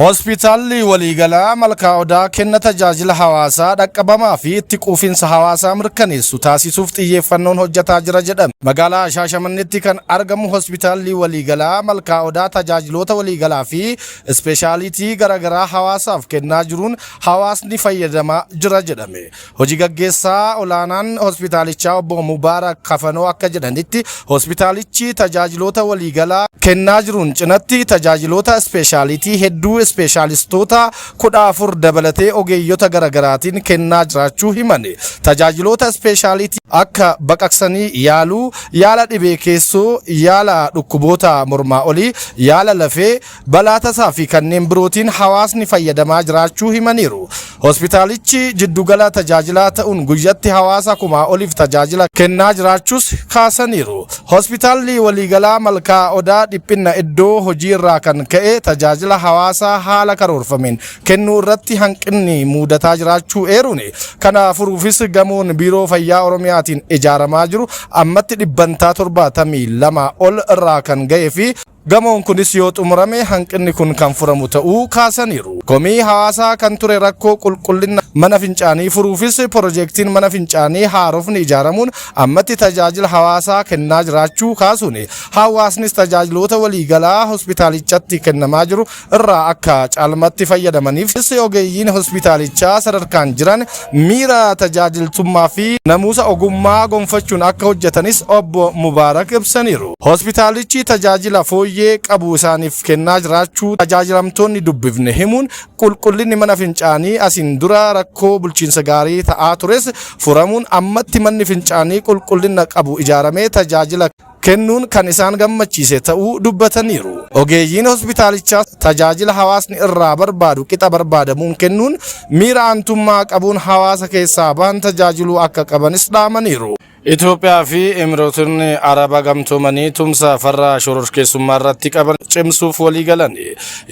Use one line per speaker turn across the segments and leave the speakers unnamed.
Hospitaalli waliigalaa Malkaa Odaa kenna tajaajila hawaasaa dhaqqabamaa fi itti quufinsa hawaasaa mirkaneessu taasisuuf xiyyeeffannoon hojjetaa jira jedhame. Magaalaa Shaashamanneetti kan argamu hospitaalli waliigalaa Malkaa Odaa tajaajiloota waliigalaa fi ispeeshaalitii garaagaraa hawaasaaf kennaa jiruun hawaasni fayyadamaa jira jedhame. Hojii gaggeessaa olaanaan hospitaalichaa obbo Mubaarak Kafanoo akka jedhanitti, hospitaalichi tajaajiloota waliigalaa kennaa jiruun cinatti tajaajiloota ispeeshaalitii hedduu ispeeshaalistoota 14 dabalatee ogeeyyota garaagaraatiin kennaa jiraachuu himan. Tajaajiloota ispeeshaalitii akka baqaqsanii yaaluu, yaala dhibee keessoo, yaala dhukkuboota mormaa olii, yaala lafee, balaa tasaa fi kanneen birootiin hawaasni fayyadamaa jiraachuu himaniiru. Hospitaalichi jiddugala tajaajilaa ta'uun guyyatti hawaasa kumaa oliif tajaajila kennaa jiraachuus kaasaniiru. Hospitaalli waliigalaa Malkaa Odaa dhiphinna iddoo hojii irraa kan ka'e tajaajila hawaasaa haala karoorfameen kennuu irratti hanqinni muudataa jiraachuu eeruun, kana furuufis gamoon Biiroo Fayyaa Oromiyaatiin ijaaramaa jiru ammatti dhibbantaa 72 ol irraa kan ga'ee fi gamoon kunis yoo xumurame hanqinni kun kan furamu ta'uu kaasaniiru. Komii hawaasaa kan ture rakkoo qulqullina mana fincaanii furuufis piroojeektiin mana fincaanii haarofni ijaaramuun ammatti tajaajila hawaasaa kennaa jiraachuu kaasuun, hawaasnis tajaajiloota waliigalaa hospitaalichatti kennamaa jiru irraa akka caalmatti fayyadamaniif ogeeyyiin hospitaalichaa sadarkaan jiran miira tajaajiltummaa fi namuusa ogummaa gonfachuun akka hojjetanis obbo Mubaarak ibsaniiru. Hospitaalichi tajaajila fooyyee qabu isaaniif kennaa jiraachuu tajaajilamtoonni dubbifne himuun, qulqullinni mana fincaanii asiin dura rakkoo bulchiinsa gaarii ta'aa tures furamuun ammatti manni fincaanii qulqullina qabu ijaaramee tajaajila kennuun kan isaan gammachiise ta'uu dubbataniiru. Ogeeyyiin hospitaalichaa tajaajila hawaasni irraa barbaadu qixa barbaadamuun kennuun miira aantummaa qabuun hawaasa keessaa bahan tajaajiluu akka qabanis dhaamaniiru. Itoophiyaa fi Emireetonni Arabaa Gamtoomanii tumsa farra shororkeessummaa irratti qaban cimsuuf walii galan.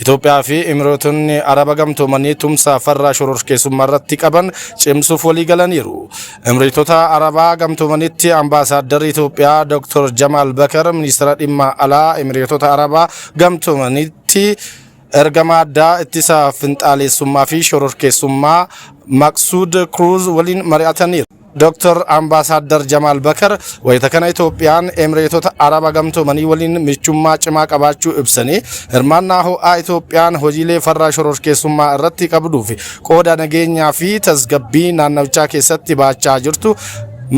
Itoophiyaa fi Emireetonni Arabaa Gamtoomanii tumsa farra shororkeessummaa irratti qaban cimsuuf walii galaniiru. Emireetota Arabaa Gamtoomanitti ambaasaaddarri Itoophiyaa Dr. Jamaal Bakar ministeera dhimma alaa Emireetota Arabaa Gamtoomanitti ergama addaa ittisa finxaaleessummaa fi shororkeessummaa Maqsuud Kruuz waliin mari'ataniiru. Dr. Ambaasaadar Jamaal Bakar wayita kana Itoophiyaan Emireetota Araba Gamtoomanii waliin michummaa cimaa qabaachuu ibsanii, hirmaannaa ho'aa Itoophiyaan hojiilee farra shororkeessummaa irratti qabduu fi qooda nageenyaa fi tasgabbii naannawichaa keessatti baachaa jirtu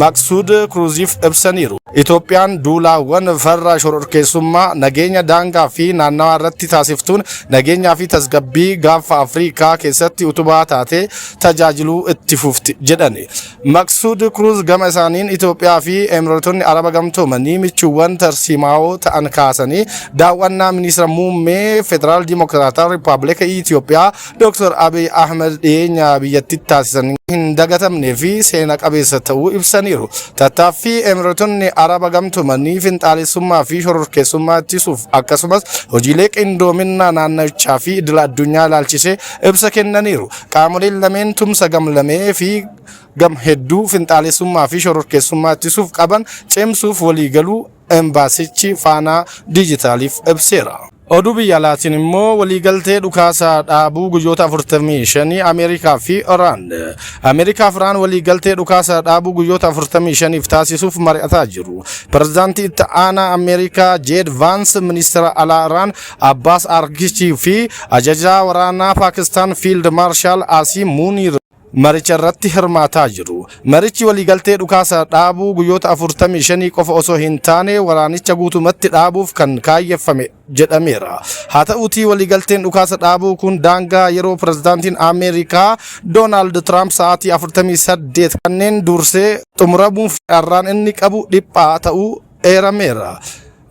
Maqsuud Kruuziif ibsaniiru. Itoophiyaan duulaawwan farra shororkeessummaa nageenya daangaa fi naannawaa irratti taasiftuun nageenyaa fi tasgabbii Gaanfa Afriikaa keessatti utubaa taatee tajaajiluu itti fufti jedhani. Maqsuud Kruuz gama isaaniin Itoophiyaa fi Emireetonni Araba Gamtoomanii michuuwwan tarsiimaawoo ta'an kaasanii, daawwannaa ministeera muummee Federaal Dimokiraataa Rippaabilika Itoophiyaa Dr. Abiy Ahmed dhiyeenya biyyattitti taasisan hin dagatamnee fi seena qabeessa ta'uu ibsaniiru. Tattaaffii Emireetonni Araba Gamtoomanii finxaalessummaa fi shororkeessummaa ittisuuf akkasumas hojiilee qindoominaa naannawichaa fi idila addunyaa ilaalchisee ibsa kennaniiru. Qaamoleen lameen tumsa gamlamee fi gam hedduu finxaalessummaa fi shororkeessummaa ittisuuf qaban cimsuuf waliigaluu embaasichi Faanaa Diijitaaliif ibseera. Oduu biyya alaatiin immoo, waliigaltee dhukaasa dhaabuu guyyoota 45 Ameerikaa fi Iraan. Ameerikaa fi Iraan waliigaltee dhukaasa dhaabuu guyyoota 45f taasisuuf mari'ataa jiru. Pirezidaantii itti aanaa Ameerikaa Jeed Vaans, ministeera alaa Iraan Abbaas Argichii fi ajajaa waraanaa Paakistaan Fiild Maarshaal Asiim Muniir maricha irratti hirmaataa jiru. Marichi waliigaltee dhukaasa dhaabuu guyyoota 45 qofa osoo hin taane waraanicha guutumatti dhaabuuf kan kaayyeffame jedhameera. Haa ta'uutii, waliigalteen dhukaasa dhaabuu kun daangaa yeroo pirezidaantiin Ameerikaa Doonaald Tiraamp sa'aatii 48 kanneen dursee xumuramuuf carraan inni qabu dhiphaa ta'uu eerameera.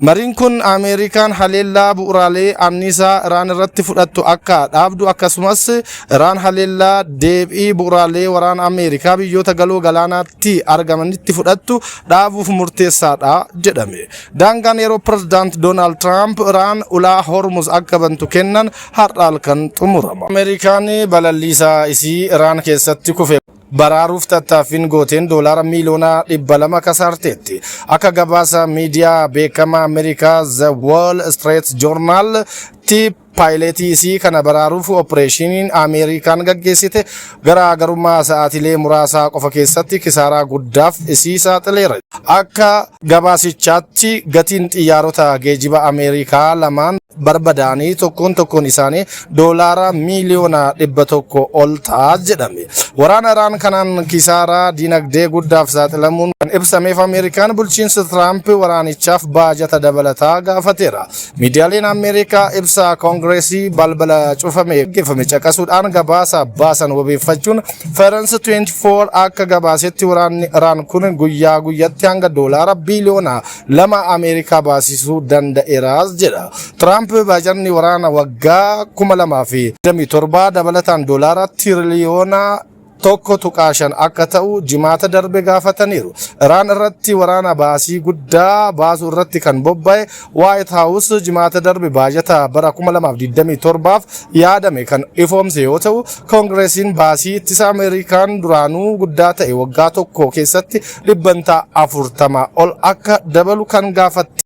Mariin kun Ameerikaan haleellaa bu'uuraalee anniisaa Iraan irratti fudhattu akka dhaabdu, akkasumas Iraan haleellaa deebii bu'uuraalee waraana Ameerikaa biyyoota Galoo Galaanaatti argamanitti fudhattu dhaabuuf murteessaadha jedhame. Daangaan yeroo pirezidaant Doonaald Tiraamp Iraan ulaa Hormuz akka bantu kennan har'a halkan xumurama. Ameerikaan balalliisaa isii Iraan keessatti kufe baraaruuf tattaaffiin gooteen doolaara miiliyoona 200 kasaarteetti. Akka gabaasa miidiyaa beekamaa Ameerikaa The Wall Street Journal jedhetti, paayileetii isii kana baraaruuf opereeshiniin Ameerikaan gaggeessite garaagarummaa sa'aatilee muraasaa qofa keessatti kisaaraa guddaaf isii saaxileera. Akka gabaasichaatti, gatiin xiyyaarota geejiba Ameerikaa lamaan barbadaanii tokkoon tokkoon isaanii $100 miiliyoona ol ta'a jedhame. Waraana Iraan kanaan kisaaraa dinagdee guddaaf saaxilamuun kan ibsameef Ameerikaan, bulchiinsa Tiraamp waraanichaaf baajata dabalataa gaafateera. Miidiyaaleen Ameerikaa ibsa Koongireesii balbala cufame gaggeeffame caqasuudhaan gabaasa baasan wabeeffachuun France 24 akka gabaasetti, waraanni Iraan kun guyyaa guyyatti hanga $2 biiliyoona Ameerikaa baasisuu danda'eeraas jedha. Tiraamp baajanni waraana waggaa 2027 dabalataan $1.5 tiriliyoona akka ta'u Jimaata darbe gaafataniiru. Iraan irratti waraana baasii guddaa baasuu irratti kan bobba'e White House Jimaata darbe baajata bara 2027f yaadame kan ifoomse yoo ta'u, Koongireesiin baasii ittisa Ameerikaan duraanuu guddaa ta'e waggaa tokko keessatti 40% ol akka dabalu kan gaafatte.